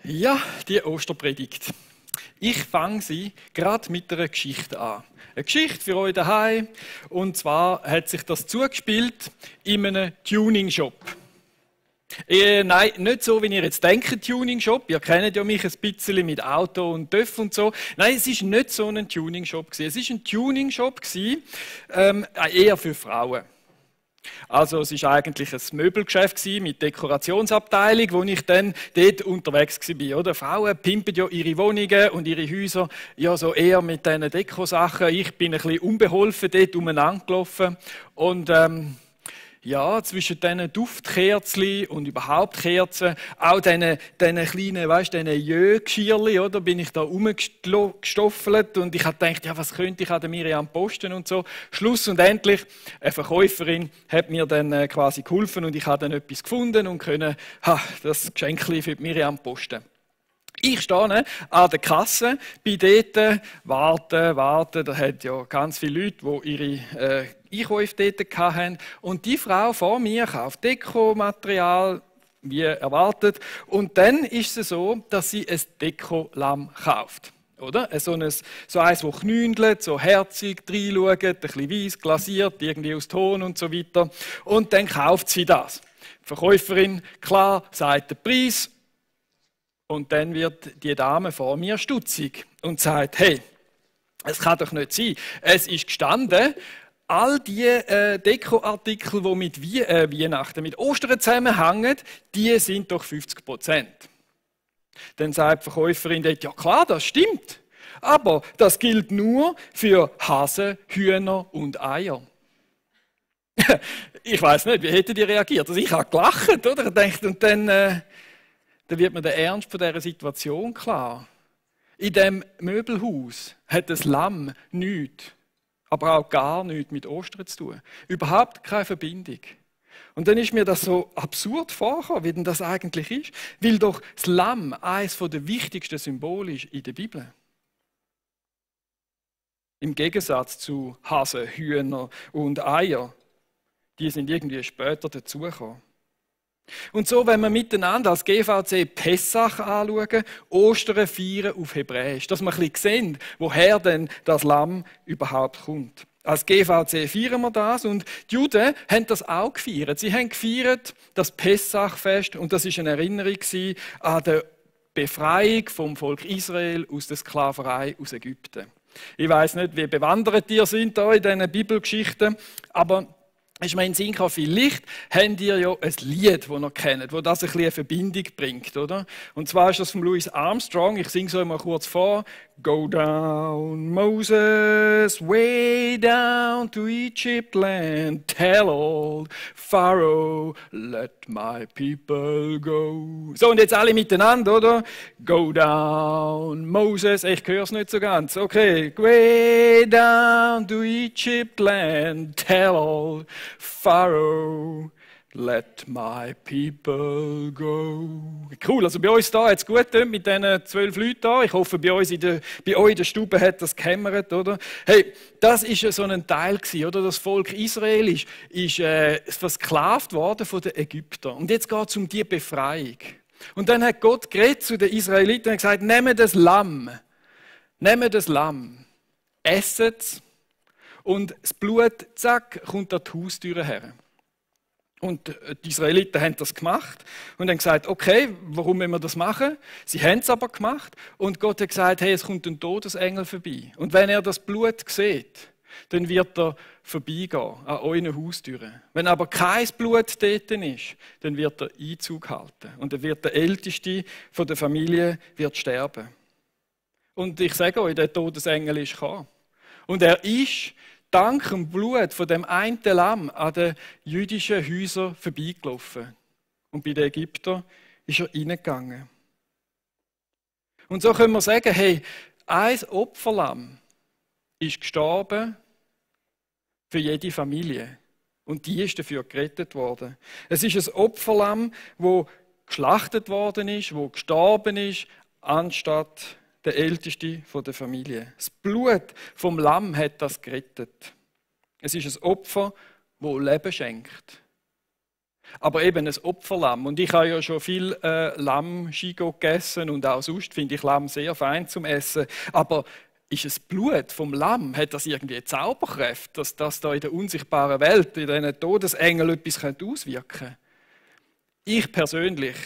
Ja, die Osterpredigt. Ich fange sie gerade mit einer Geschichte an. Eine Geschichte für euch daheim. Und zwar hat sich das zugespielt in einem Tuning-Shop. Nein, nicht so, wie ihr jetzt denkt, Tuning-Shop. Ihr kennt ja mich ein bisschen mit Auto und TÜV und so. Nein, es war nicht so ein Tuning-Shop. Es war ein Tuning-Shop, eher für Frauen. Also es war eigentlich ein Möbelgeschäft mit Dekorationsabteilung, wo ich dann dort unterwegs war. Oder? Frauen pimpen ja ihre Wohnungen und ihre Häuser ja so eher mit diesen Dekosachen. Ich bin ein bisschen unbeholfen dort umeinander gelaufen und ja, zwischen diesen Duftkerzen und überhaupt Kerzen, auch diesen kleinen, weißt du, diesen Jö-Geschirrli, oder, bin ich da rumgestoffelt und ich habe gedacht, ja, was könnte ich an der Miriam posten und so. Schluss und endlich, eine Verkäuferin hat mir dann quasi geholfen und ich habe dann etwas gefunden und können das Geschenkli für die Miriam posten. Ich stehe an der Kasse, bin dort, warten, da hat ja ganz viele Leute, die ihre Einkäufe dort hatten. Und die Frau vor mir kauft Dekomaterial, wie erwartet. Und dann ist es so, dass sie ein Dekolamm kauft. Oder? So eins, das knündelt, so herzig reinschaut, ein bisschen weiss, glasiert, irgendwie aus Ton und so weiter. Und dann kauft sie das. Die Verkäuferin, klar, sagt den Preis. Und dann wird die Dame vor mir stutzig und sagt, hey, es kann doch nicht sein. Es ist gestanden, all die Dekoartikel, die mit Weihnachten, mit Ostern zusammenhängen, die sind doch 50%. Dann sagt die Verkäuferin, ja klar, das stimmt. Aber das gilt nur für Hasen, Hühner und Eier. Ich weiß nicht, wie hätten die reagiert? Also ich habe gelacht, oder? Und dann wird mir der Ernst von dieser Situation klar. In diesem Möbelhaus hat das Lamm nichts, aber auch gar nichts mit Ostern zu tun. Überhaupt keine Verbindung. Und dann ist mir das so absurd vorgekommen, wie denn das eigentlich ist. Weil doch das Lamm eines der wichtigsten Symbole ist in der Bibel. Im Gegensatz zu Hasen, Hühner und Eier. Die sind irgendwie später dazugekommen. Und so, wenn wir miteinander als GVC Pessach anschauen, Ostern feiern auf Hebräisch, dass wir ein bisschen sehen, woher denn das Lamm überhaupt kommt. Als GVC feiern wir das und die Juden haben das auch gefeiert. Sie haben gefeiert das Pessachfest und das war eine Erinnerung an die Befreiung vom Volk Israel aus der Sklaverei aus Ägypten. Ich weiss nicht, wie bewandert ihr seid in diesen Bibelgeschichten, aber ist mir in den Sinn gekommen, vielleicht habt ihr ja ein Lied, das ihr kennt, das das ein bisschen eine Verbindung bringt, oder? Und zwar ist das von Louis Armstrong, ich singe so immer kurz vor. Go down, Moses, way down to Egypt land, tell old Pharaoh, let my people go. So, und jetzt alle miteinander, oder? Go down, Moses, ich höre es nicht so ganz, okay. Way down to Egypt land, tell old Pharaoh, let my people go. Cool, also bei uns da hat es gut getan mit diesen 12 Leuten da. Ich hoffe, bei euch in der Stube hat das gehämmert, oder? Hey, das war so ein Teil gewesen, oder? Das Volk Israel ist versklavt worden von den Ägyptern. Und jetzt geht es um die Befreiung. Und dann hat Gott geredet zu den Israeliten und gesagt, nehmt das Lamm, esset es und das Blut, zack, kommt an die Haustüre her. Und die Israeliten haben das gemacht und haben gesagt, okay, warum müssen wir das machen? Sie haben es aber gemacht und Gott hat gesagt, hey, es kommt ein Todesengel vorbei. Und wenn er das Blut sieht, dann wird er vorbeigehen an euren Haustüren. Wenn aber kein Blut dort ist, dann wird er Einzug halten. Und dann wird der Älteste von der Familie wird sterben. Und ich sage euch, der Todesengel ist gekommen. Und er ist dank dem Blut von dem einen Lamm an den jüdischen Häusern vorbeigelaufen. Und bei den Ägyptern ist er reingegangen. Und so können wir sagen, hey, ein Opferlamm ist gestorben für jede Familie. Und die ist dafür gerettet worden. Es ist ein Opferlamm, das geschlachtet worden ist, das gestorben ist, anstatt der Älteste der Familie. Das Blut vom Lamm hat das gerettet. Es ist ein Opfer, das Leben schenkt. Aber eben ein Opferlamm. Und ich habe ja schon viel Lamm-Schigo gegessen und auch sonst finde ich Lamm sehr fein zum Essen. Aber ist es Blut vom Lamm? Hat das irgendwie Zauberkräfte, dass das da in der unsichtbaren Welt, in diesen Todesengeln etwas auswirken könnte? Ich persönlich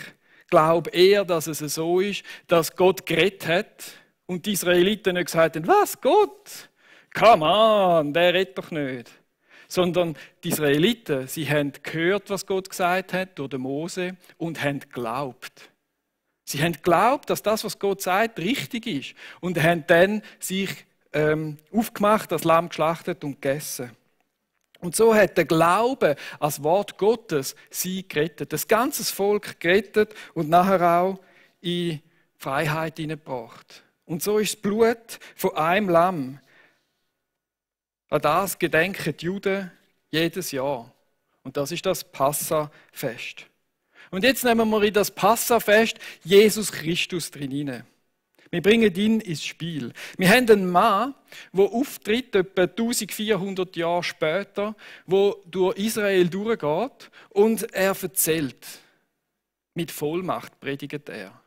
glaube eher, dass es so ist, dass Gott geredet hat und die Israeliten nicht gesagt haben, was, Gott? Come on, der redet doch nicht. Sondern die Israeliten, sie haben gehört, was Gott gesagt hat durch den Mose und haben geglaubt. Sie haben geglaubt, dass das, was Gott sagt, richtig ist und haben dann sich aufgemacht, das Lamm geschlachtet und gegessen. Und so hat der Glaube als Wort Gottes sie gerettet, das ganze Volk gerettet und nachher auch in Freiheit hineingebracht. Und so ist das Blut von einem Lamm. An das gedenken die Juden jedes Jahr. Und das ist das Passafest. Und jetzt nehmen wir in das Passafest Jesus Christus drin hinein. Wir bringen ihn ins Spiel. Wir haben einen Mann, der auftritt, etwa 1400 Jahre später, der durch Israel durchgeht und er erzählt. Mit Vollmacht predigt er.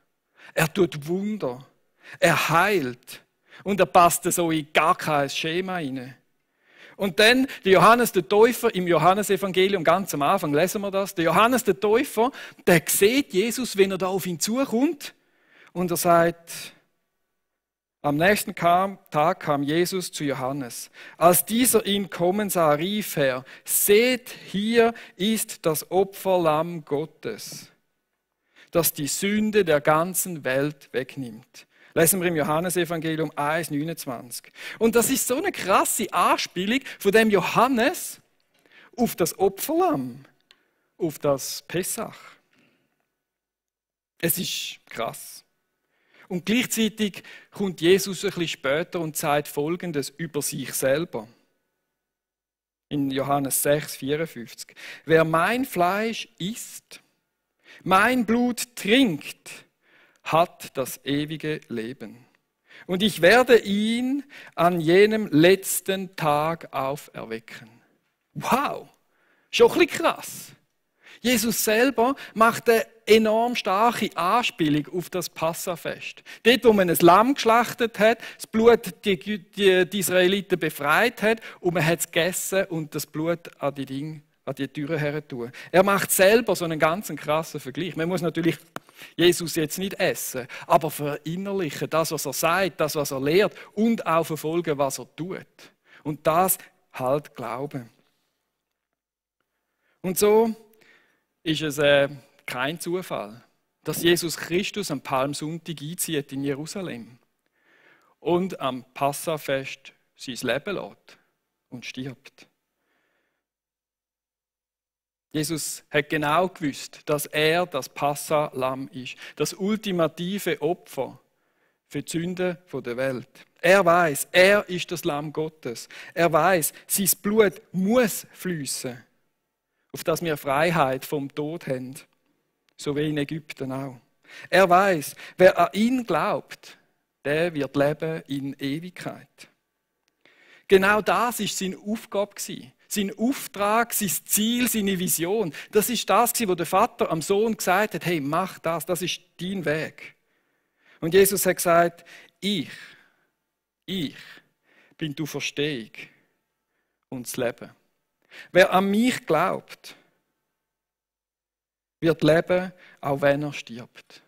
Er tut Wunder. Er heilt. Und er passt so in gar kein Schema hinein. Und dann der Johannes der Täufer im Johannesevangelium, ganz am Anfang lesen wir das, der Johannes der Täufer, der sieht Jesus, wenn er da auf ihn zukommt und er sagt, am nächsten Tag kam Jesus zu Johannes. Als dieser ihn kommen sah, rief er, seht, hier ist das Opferlamm Gottes, das die Sünde der ganzen Welt wegnimmt. Lesen wir im Johannesevangelium 1,29. Und das ist so eine krasse Anspielung von dem Johannes auf das Opferlamm, auf das Pessach. Es ist krass. Und gleichzeitig kommt Jesus ein bisschen später und sagt Folgendes über sich selber. In Johannes 6,54. Wer mein Fleisch isst, mein Blut trinkt, hat das ewige Leben. Und ich werde ihn an jenem letzten Tag auferwecken. Wow, schon ein bisschen krass. Jesus selber macht eine enorm starke Anspielung auf das Passafest. Dort, wo man ein Lamm geschlachtet hat, das Blut die Israeliten befreit hat und man hat es gegessen und das Blut an die Türen her tun. Er macht selber so einen ganz krassen Vergleich. Man muss natürlich Jesus jetzt nicht essen, aber verinnerlichen, das, was er sagt, das, was er lehrt und auch verfolgen, was er tut. Und das halt Glauben. Und so ist es kein Zufall, dass Jesus Christus am Palmsonntag einzieht in Jerusalem und am Passafest sein Leben lässt und stirbt. Jesus hat genau gewusst, dass er das Passalamm ist, das ultimative Opfer für die Sünden der Welt. Er weiß, er ist das Lamm Gottes. Er weiß, sein Blut muss fließen, auf das wir Freiheit vom Tod haben, so wie in Ägypten auch. Er weiß, wer an ihn glaubt, der wird leben in Ewigkeit. Genau das ist seine Aufgabe gewesen. Sein Auftrag, sein Ziel, seine Vision. Das ist das, was der Vater am Sohn gesagt hat, hey, mach das, das ist dein Weg. Und Jesus hat gesagt, ich bin die Auferstehung und das Leben. Wer an mich glaubt, wird leben, auch wenn er stirbt.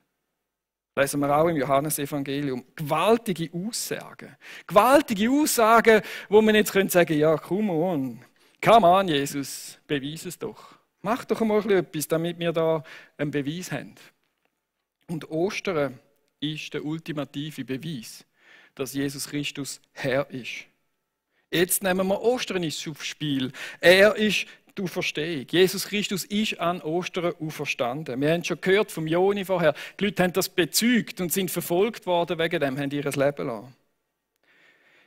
Lesen wir auch im Johannesevangelium. Gewaltige Aussagen. Gewaltige Aussagen, wo man jetzt sagen könnte, ja, come on, Jesus, beweis es doch. Mach doch einmal etwas, damit wir da einen Beweis haben. Und Ostern ist der ultimative Beweis, dass Jesus Christus Herr ist. Jetzt nehmen wir Ostern aufs Spiel. Er ist die Auferstehung. Jesus Christus ist an Ostern auferstanden. Wir haben schon gehört vom Joni vorher. Die Leute haben das bezeugt und sind verfolgt worden wegen dem, haben ihr Leben lassen.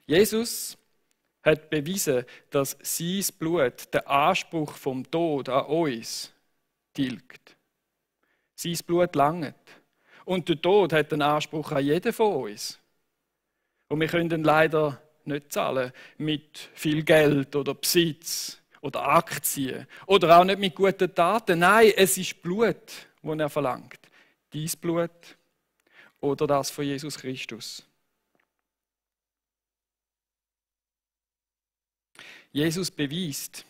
Jesus hat bewiesen, dass sein Blut den Anspruch vom Tod an uns tilgt. Sein Blut langt. Und der Tod hat den Anspruch an jeden von uns. Und wir können ihn leider nicht zahlen mit viel Geld oder Besitz oder Aktien oder auch nicht mit guten Taten. Nein, es ist Blut, das er verlangt. Dein Blut oder das von Jesus Christus. Jesus beweist,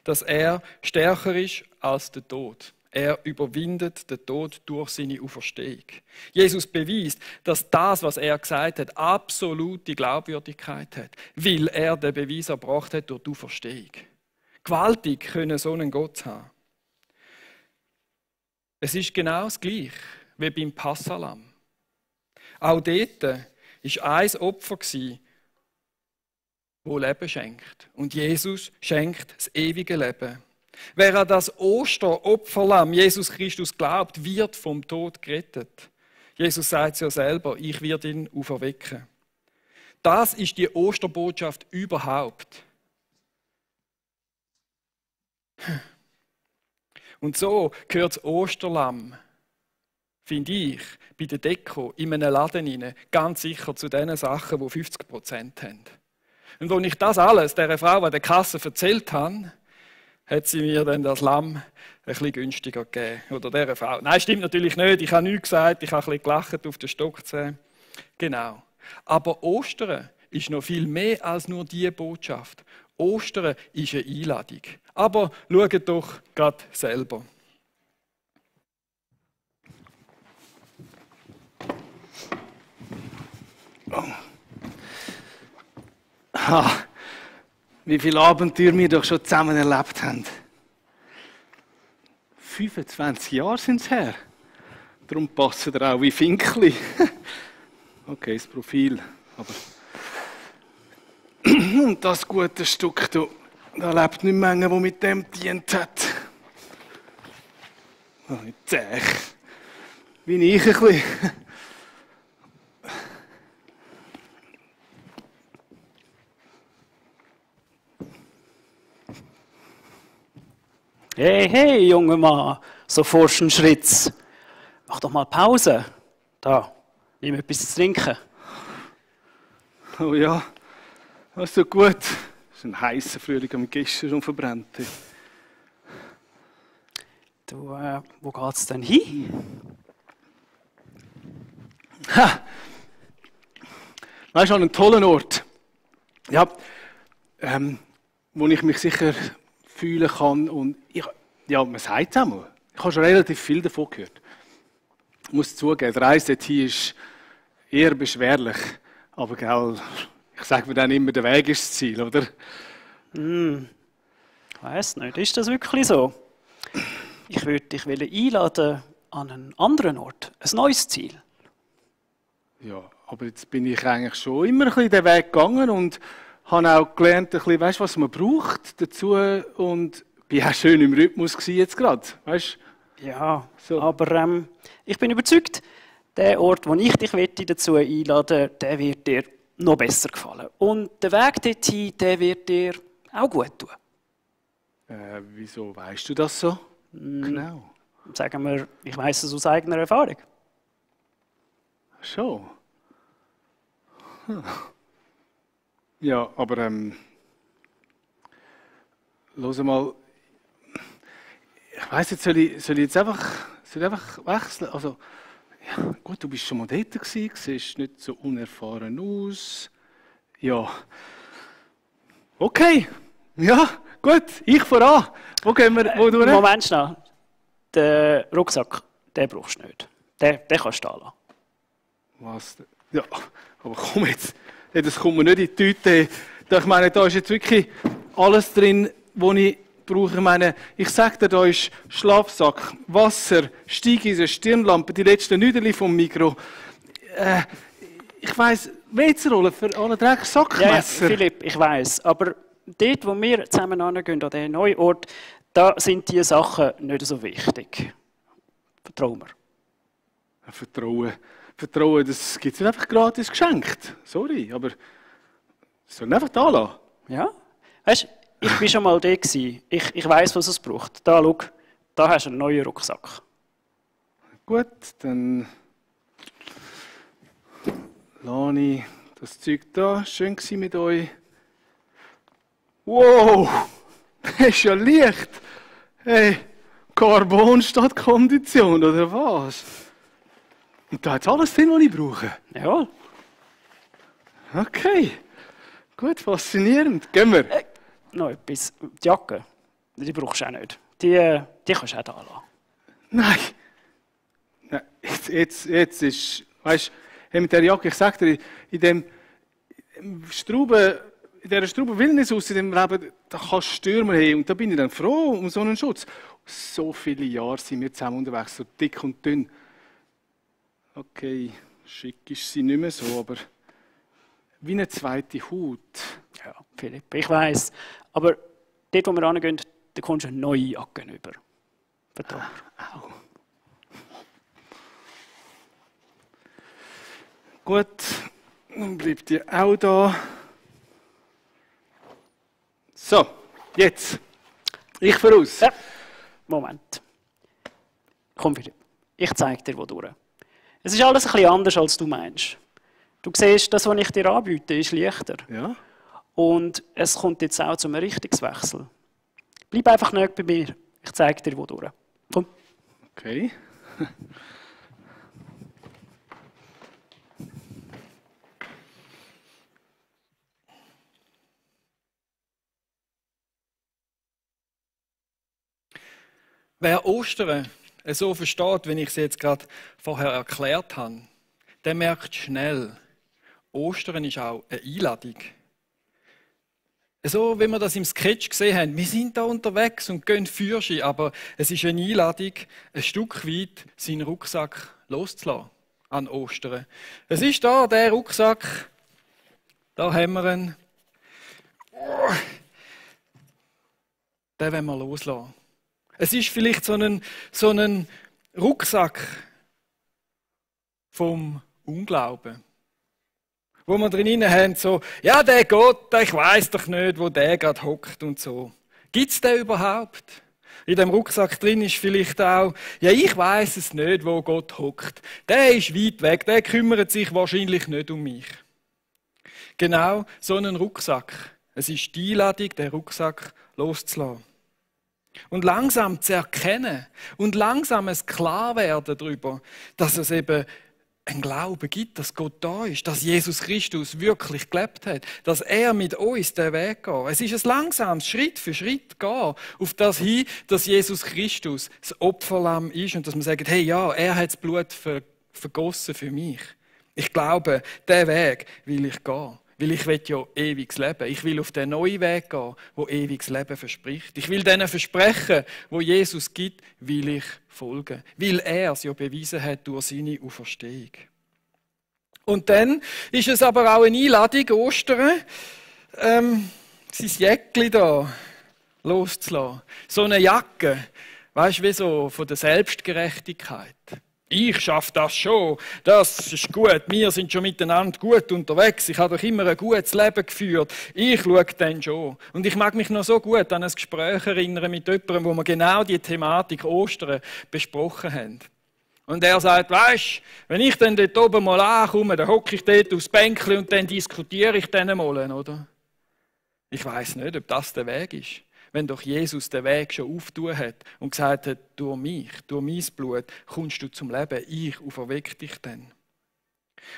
dass er stärker ist als der Tod. Er überwindet den Tod durch seine Auferstehung. Jesus beweist, dass das, was er gesagt hat, absolute Glaubwürdigkeit hat, weil er den Beweis erbracht hat durch die Auferstehung. Gewaltig können so einen Gott haben. Es ist genau das Gleiche wie beim Passalam. Auch dort war ein Opfer, das Leben schenkt. Und Jesus schenkt das ewige Leben. Wer an das Osteropferlamm Jesus Christus glaubt, wird vom Tod gerettet. Jesus sagt es ja selber, ich werde ihn auferwecken. Das ist die Osterbotschaft überhaupt. Und so gehört das Osterlamm, finde ich, bei der Deko in einem Laden rein, ganz sicher zu den Sachen, die 50% haben. Und als ich das alles dieser Frau an der Kasse erzählt habe, hat sie mir dann das Lamm ein bisschen günstiger gegeben. Oder dieser Frau. Nein, stimmt natürlich nicht. Ich habe nichts gesagt. Ich habe ein bisschen gelacht auf den Stockzähnen. Genau. Aber Ostern ist noch viel mehr als nur diese Botschaft. Ostern ist eine Einladung. Aber schaut doch gerade selber. Wie viele Abenteuer wir doch schon zusammen erlebt haben. 25 Jahre sind es her. Darum passen ihr auch wie Finkli. Okay, das Profil. Aber und das gute Stück, da lebt nicht Menge, die mit dem gedient hat. Oh, zäh. Wie ich ein bisschen. Hey, hey, junger Mann, so forschen Schritt. Mach doch mal Pause. Da, nimm etwas zu trinken. Oh ja, also gut. Es ist ein heißer Frühling am gestern schon verbrannt. Du, wo geht's denn hin? Ha! Weißt du, an einen tollen Ort. Ja, wo ich mich sicher fühlen kann. Und man sagt es auch mal. Ich habe schon relativ viel davon gehört. Ich muss zugeben, die Reise dorthin ist eher beschwerlich. Aber gell, ich sage mir dann immer, der Weg ist das Ziel, oder? Ich weiss nicht, ist das wirklich so? Ich würde dich einladen an einen anderen Ort, ein neues Ziel. Ja, aber jetzt bin ich eigentlich schon immer ein bisschen den Weg gegangen und habe auch gelernt, ein bisschen, weißt, was man braucht dazu und bin auch schön im Rhythmus gewesen jetzt gerade, weißt? Ja, So. aber ich bin überzeugt, der Ort, wo ich dich dazu einladen möchte, der wird dir noch besser gefallen. Und der Weg dorthin, der wird dir auch gut tun. Wieso weißt du das so? Genau. Sagen wir, ich weiss es aus eigener Erfahrung. Schon. Ja, aber los mal. Ich weiss jetzt, soll ich jetzt einfach wechseln? Also, ja, gut, du bist schon mal dort gewesen, siehst nicht so unerfahren aus. Ja. Okay. Ja, gut, ich voran. Wo gehen wir? Wo du hin? Moment schnell. Den Rucksack, den brauchst du nicht. Den kannst du da lassen. Was? Ja, aber komm jetzt. Ja, das kommt mir nicht in die Tüte. Ich meine, da ist jetzt wirklich alles drin, was ich brauche. Ich meine, ich sage dir, da ist Schlafsack, Wasser, Steigeisen, Stirnlampe, die letzten Nüdeli vom Mikro. Ich weiss, WC-Rolle für alle Dreck, Sackmesser. Ja, Philipp, ich weiss. Aber dort, wo wir zusammen hingehen, an diesen neuen Ort, da sind diese Sachen nicht so wichtig. Vertrau mir. Vertrauen, das gibt es nicht einfach gratis geschenkt. Sorry, aber das soll einfach da lassen. Ja? Weißt du, ich war schon mal da gewesen. Ich weiss, was es braucht. Da, schau, da hast du einen neuen Rucksack. Gut, dann lasse ich das Zeug da. Schön gewesen mit euch. Wow! ist ja Licht. Hey, Carbon statt Kondition, oder was? Und da hat alles drin, was ich brauche. Jawohl. Okay. Gut, faszinierend. Gehen wir. Noch etwas. Die Jacke, die brauchst du auch nicht. Die kannst du auch da lassen. Nein. Nein. Jetzt ist, weißt du, mit der Jacke, ich sag dir, in dieser Straube Wildnis aus in dem Leben, da kannst du Stürme haben. Und da bin ich dann froh um so einen Schutz. So viele Jahre sind wir zusammen unterwegs, so dick und dünn. Okay, schick ist sie nicht mehr so, aber wie eine zweite Haut. Ja, Philipp, ich weiss. Aber dort, wo wir hingehen, da kommst du eine neue Jacke über. Vertrag mir. Au. Gut, dann bleibt die auch da. So, jetzt. Ich voraus. Ja. Moment. Komm, Philipp. Ich zeige dir, wo durch. Es ist alles ein bisschen anders, als du meinst. Du siehst, das, was ich dir anbiete, ist leichter. Ja. Und es kommt jetzt auch zum Richtungswechsel. Bleib einfach nicht bei mir. Ich zeige dir, wo durch. Komm. Okay. Wer Ostern so versteht, wie ich es jetzt gerade vorher erklärt habe, der merkt schnell, Ostern ist auch eine Einladung. So wie wir das im Sketch gesehen haben, wir sind da unterwegs und gehen Fürchi, aber es ist eine Einladung, ein Stück weit seinen Rucksack loszulassen an Ostern. Es ist da, der Rucksack, da haben wir ihn. Den wollen wir loslassen. Es ist vielleicht so ein Rucksack vom Unglauben. Wo wir drinnen haben, so, ja, der Gott, ich weiss doch nicht, wo der gerade hockt und so. Gibt's den überhaupt? In dem Rucksack drin ist vielleicht auch, ja, ich weiss es nicht, wo Gott hockt. Der ist weit weg, der kümmert sich wahrscheinlich nicht um mich. Genau so einen Rucksack. Es ist die Einladung, den Rucksack loszulassen. Und langsam zu erkennen und langsam es klar werden darüber, dass es eben einen Glauben gibt, dass Gott da ist, dass Jesus Christus wirklich gelebt hat, dass er mit uns den Weg geht. Es ist ein langsames Schritt für Schritt gehen auf das hin, dass Jesus Christus das Opferlamm ist und dass man sagt, hey, ja, er hat das Blut vergossen für mich. Ich glaube, diesen Weg will ich gehen. Weil ich will ja ewiges Leben. Ich will auf den neuen Weg gehen, wo ewiges Leben verspricht. Ich will diesen Versprechen, wo Jesus gibt, will ich folgen. Weil er es ja bewiesen hat durch seine Auferstehung. Und dann ist es aber auch eine Einladung, Ostern, sein Jäckli da loszulassen. So eine Jacke, weißt du, wie so von der Selbstgerechtigkeit. Ich schaffe das schon, das ist gut, wir sind schon miteinander gut unterwegs, ich habe doch immer ein gutes Leben geführt, ich schaue dann schon. Und ich mag mich noch so gut an ein Gespräch erinnern mit jemandem, wo wir genau die Thematik Ostern besprochen haben. Und er sagt, weisst, wenn ich dann dort oben mal ankomme, dann hocke ich dort aufs Bänkchen und dann diskutiere ich dann mal, oder? Ich weiss nicht, ob das der Weg ist. Wenn doch Jesus den Weg schon aufgetan hat und gesagt hat, durch mich, durch mein Blut kommst du zum Leben, ich auferweck dich dann.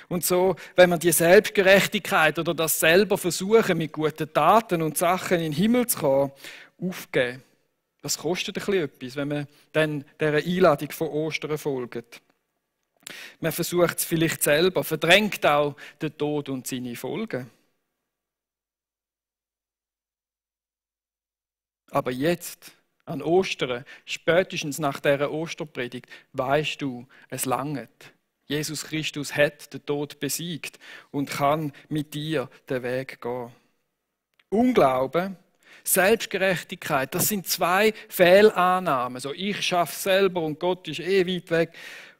Und so, wenn man die Selbstgerechtigkeit oder das selber versuchen, mit guten Taten und Sachen in den Himmel zu kommen, aufgeben, das kostet ein bisschen etwas, wenn man dann dieser Einladung von Ostern folgt. Man versucht es vielleicht selber, verdrängt auch den Tod und seine Folgen. Aber jetzt, an Ostern, spätestens nach dieser Osterpredigt, weisst du, es langt. Jesus Christus hat den Tod besiegt und kann mit dir den Weg gehen. Unglauben, Selbstgerechtigkeit, das sind zwei Fehlannahmen. So, ich schaffe es selber und Gott ist weit weg,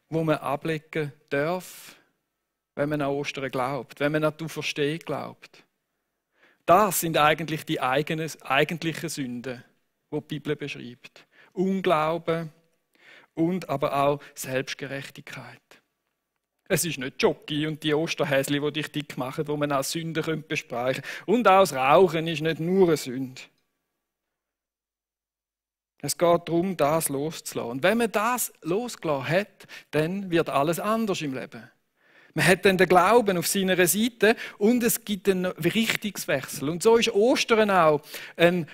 wo man ablegen darf, wenn man an Ostern glaubt, wenn man an die Auferstehung glaubt. Das sind eigentlich die eigentlichen Sünden, die die Bibel beschreibt. Unglauben und aber auch Selbstgerechtigkeit. Es ist nicht Jockey und die Osterhäsli, die dich dick machen, wo man als Sünde besprechen könnte. Und auch das Rauchen ist nicht nur eine Sünde. Es geht darum, das loszulassen. Und wenn man das losgelassen hat, dann wird alles anders im Leben. Man hat dann den Glauben auf seiner Seite und es gibt einen Richtungswechsel. Und so ist Ostern auch eine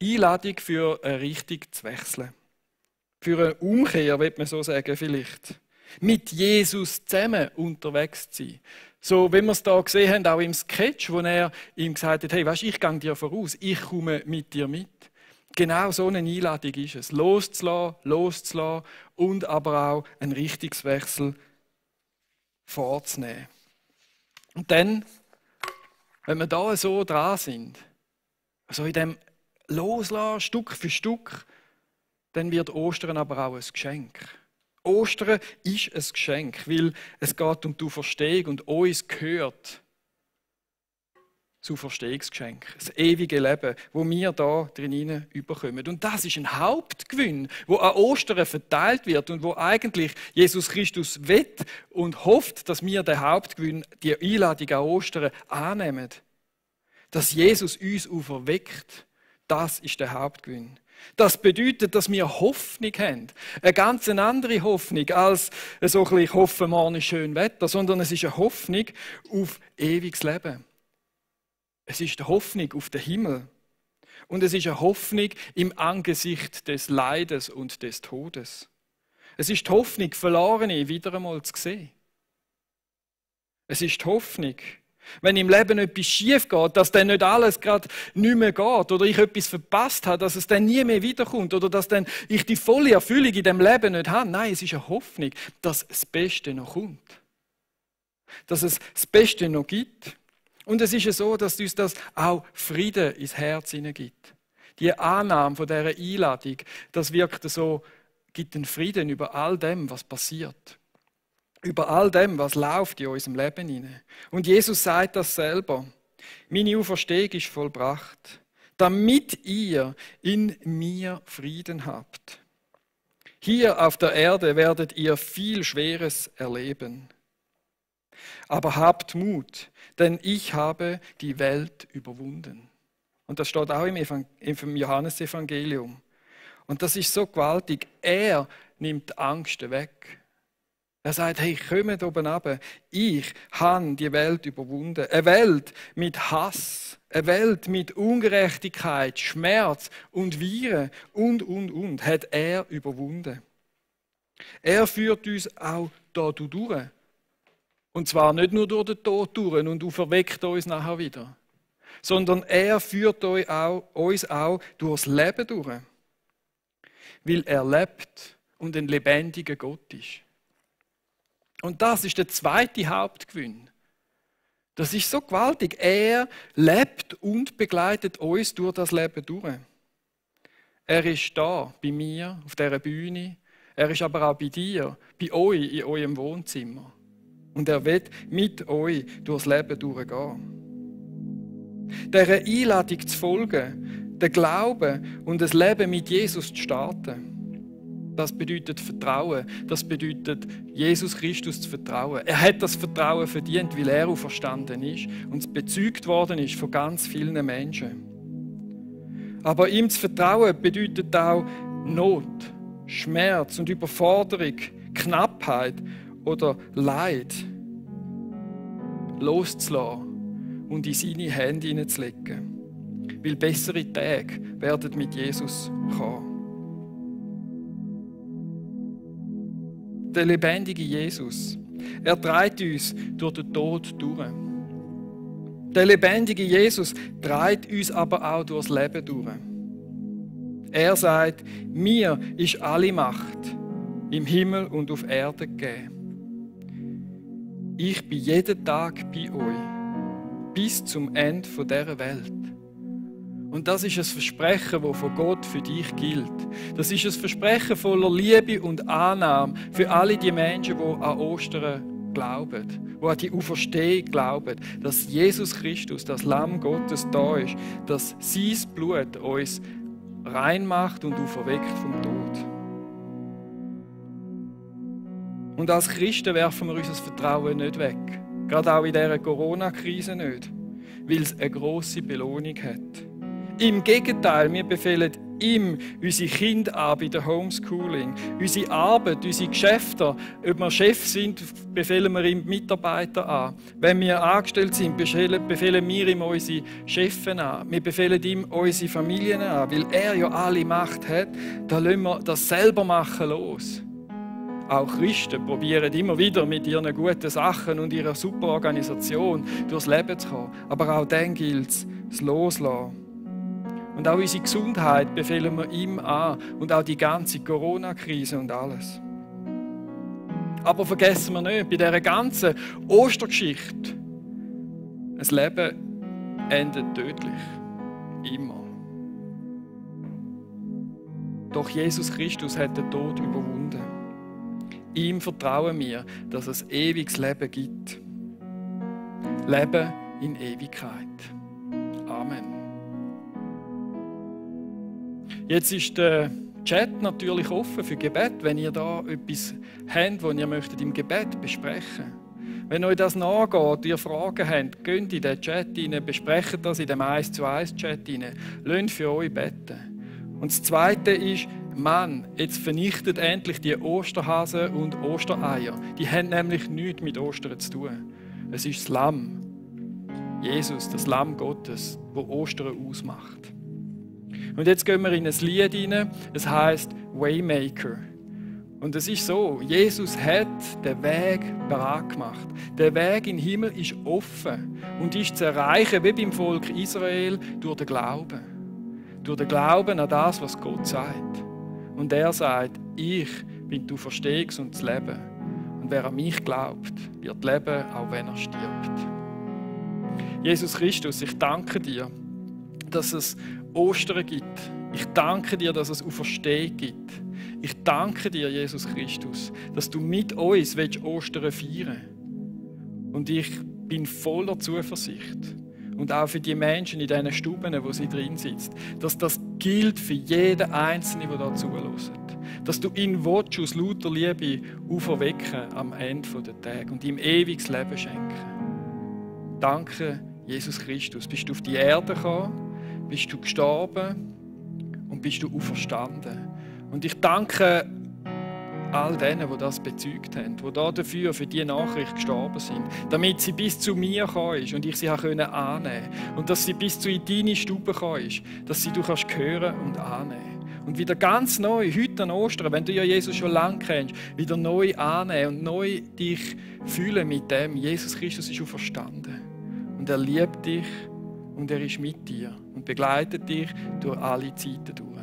Einladung für eine Richtung zu wechseln. Für eine Umkehr, würde man so sagen, vielleicht. Mit Jesus zusammen unterwegs zu sein. So, wie wir es hier gesehen haben, auch im Sketch, wo er ihm gesagt hat, hey, weißt, ich gehe dir voraus, ich komme mit dir mit. Genau so eine Einladung ist es. Loszulassen und aber auch einen Richtungswechsel vorzunehmen. Und dann, wenn wir da so dran sind, also in dem Loslassen, Stück für Stück, dann wird Ostern aber auch ein Geschenk. Ostern ist ein Geschenk, weil es geht um die Auferstehung und uns gehört das Auferstehungsgeschenk, das ewige Leben, wo wir da drinnen überkommen. Und das ist ein Hauptgewinn, wo an Ostern verteilt wird und wo eigentlich Jesus Christus will und hofft, dass wir den Hauptgewinn, die Einladung an Ostern annehmen. Dass Jesus uns auferweckt, das ist der Hauptgewinn. Das bedeutet, dass wir Hoffnung haben. Eine ganz andere Hoffnung als so ein bisschen hoffen, morgen ist schön Wetter, sondern es ist eine Hoffnung auf ewiges Leben. Es ist eine Hoffnung auf den Himmel. Und es ist eine Hoffnung im Angesicht des Leides und des Todes. Es ist die Hoffnung, Verlorene wieder einmal zu sehen. Es ist die Hoffnung, wenn im Leben etwas schief geht, dass dann nicht alles gerade nicht mehr geht oder ich etwas verpasst habe, dass es dann nie mehr wiederkommt oder dass dann ich die volle Erfüllung in dem Leben nicht habe. Nein, es ist eine Hoffnung, dass das Beste noch kommt. Dass es das Beste noch gibt. Und es ist ja so, dass uns das auch Frieden ins Herz hineingibt. Die Annahme von dieser Einladung, das wirkt so, gibt einen Frieden über all dem, was passiert. Über all dem, was läuft in unserem Leben hinein. Und Jesus sagt das selber. Meine Auferstehung ist vollbracht, damit ihr in mir Frieden habt. Hier auf der Erde werdet ihr viel Schweres erleben. Aber habt Mut, denn ich habe die Welt überwunden. Und das steht auch im Johannesevangelium. Und das ist so gewaltig. Er nimmt die Angst weg. Er sagt, hey, kommt oben runter. Ich habe die Welt überwunden. Eine Welt mit Hass, eine Welt mit Ungerechtigkeit, Schmerz und Viren und, hat er überwunden. Er führt uns auch da durch. Und zwar nicht nur durch den Tod durch und auferweckt uns nachher wieder, sondern er führt uns auch durchs Leben durch. Weil er lebt und ein lebendiger Gott ist. Und das ist der zweite Hauptgewinn. Das ist so gewaltig. Er lebt und begleitet uns durch das Leben durch. Er ist da, bei mir, auf dieser Bühne. Er ist aber auch bei dir, bei euch, in eurem Wohnzimmer. Und er wird mit euch durchs Leben durchgehen. Dieser Einladung zu folgen, den Glauben und das Leben mit Jesus zu starten, das bedeutet Vertrauen. Das bedeutet, Jesus Christus zu vertrauen. Er hat das Vertrauen verdient, weil er auferstanden ist und es bezeugt worden ist von ganz vielen Menschen. Aber ihm zu vertrauen bedeutet auch Not, Schmerz und Überforderung, Knappheit oder Leid loszulassen und in seine Hände hineinzulegen. Weil bessere Tage werden mit Jesus kommen. Der lebendige Jesus, er trägt uns durch den Tod durch. Der lebendige Jesus trägt uns aber auch durchs Leben durch. Er sagt, mir ist alle Macht im Himmel und auf Erden gegeben. Ich bin jeden Tag bei euch, bis zum Ende dieser Welt. Und das ist ein Versprechen, das von Gott für dich gilt. Das ist ein Versprechen voller Liebe und Annahme für alle die Menschen, die an Ostern glauben, die an die Auferstehung glauben, dass Jesus Christus, das Lamm Gottes, da ist, dass sein Blut uns rein macht und auferweckt vom Tod. Und als Christen werfen wir unser Vertrauen nicht weg. Gerade auch in dieser Corona-Krise nicht, weil es eine grosse Belohnung hat. Im Gegenteil, wir befehlen ihm unsere Kinder an bei der Homeschooling, unsere Arbeit, unsere Geschäfte. Ob wir Chef sind, befehlen wir ihm Mitarbeiter an. Wenn wir angestellt sind, befehlen wir ihm unsere Chefs an. Wir befehlen ihm unsere Familien an, weil er ja alle Macht hat. Da lassen wir das selber machen los. Auch Christen probieren immer wieder mit ihren guten Sachen und ihrer super Organisation durchs Leben zu kommen. Aber auch dann gilt es, das Loslassen. Und auch unsere Gesundheit befehlen wir ihm an und auch die ganze Corona-Krise und alles. Aber vergessen wir nicht, bei dieser ganzen Ostergeschichte, ein Leben endet tödlich. Immer. Doch Jesus Christus hat den Tod überwunden. Ihm vertrauen wir, dass es ewiges Leben gibt. Leben in Ewigkeit. Amen. Jetzt ist der Chat natürlich offen für Gebet, wenn ihr da etwas habt, das ihr möchtet im Gebet besprechen. Wenn euch das nachgeht, ihr Fragen habt, geht in den Chat rein, besprecht das in dem 1:1-Chat rein. Lasst für euch beten. Und das Zweite ist, Mann, jetzt vernichtet endlich die Osterhasen und Ostereier. Die haben nämlich nichts mit Ostern zu tun. Es ist das Lamm. Jesus, das Lamm Gottes, das Ostern ausmacht. Und jetzt gehen wir in ein Lied hinein. Es heisst Waymaker. Und es ist so, Jesus hat den Weg bereit gemacht. Der Weg in den Himmel ist offen und ist zu erreichen, wie beim Volk Israel, durch den Glauben. Durch den Glauben an das, was Gott sagt. Und er sagt, ich bin die Auferstehung und das Leben. Und wer an mich glaubt, wird leben, auch wenn er stirbt. Jesus Christus, ich danke dir, dass es Ostern gibt. Ich danke dir, dass es Auferstehung gibt. Ich danke dir, Jesus Christus, dass du mit uns Ostern feiern willst. Und ich bin voller Zuversicht. Und auch für die Menschen in diesen Stuben, wo sie drin sitzen, dass das gilt für jeden Einzelnen, der da zuhört. Dass du ihn willst, aus lauter Liebe auferwecken am Ende der Tage und ihm ewiges Leben schenken. Danke, Jesus Christus. Bist du auf die Erde gekommen, bist du gestorben und bist du auferstanden. Und ich danke all denen, die das bezeugt haben, die da dafür für diese Nachricht gestorben sind, damit sie bis zu mir gekommen ist und ich sie annehmen konnte. Und dass sie bis zu in deine Stube gekommen ist, dass sie du kannst hören und annehmen. Und wieder ganz neu, heute an Ostern, wenn du ja Jesus schon lange kennst, wieder neu annehmen und neu dich fühlen mit dem. Jesus Christus ist auferstanden. Und er liebt dich und er ist mit dir und begleitet dich durch alle Zeiten durch.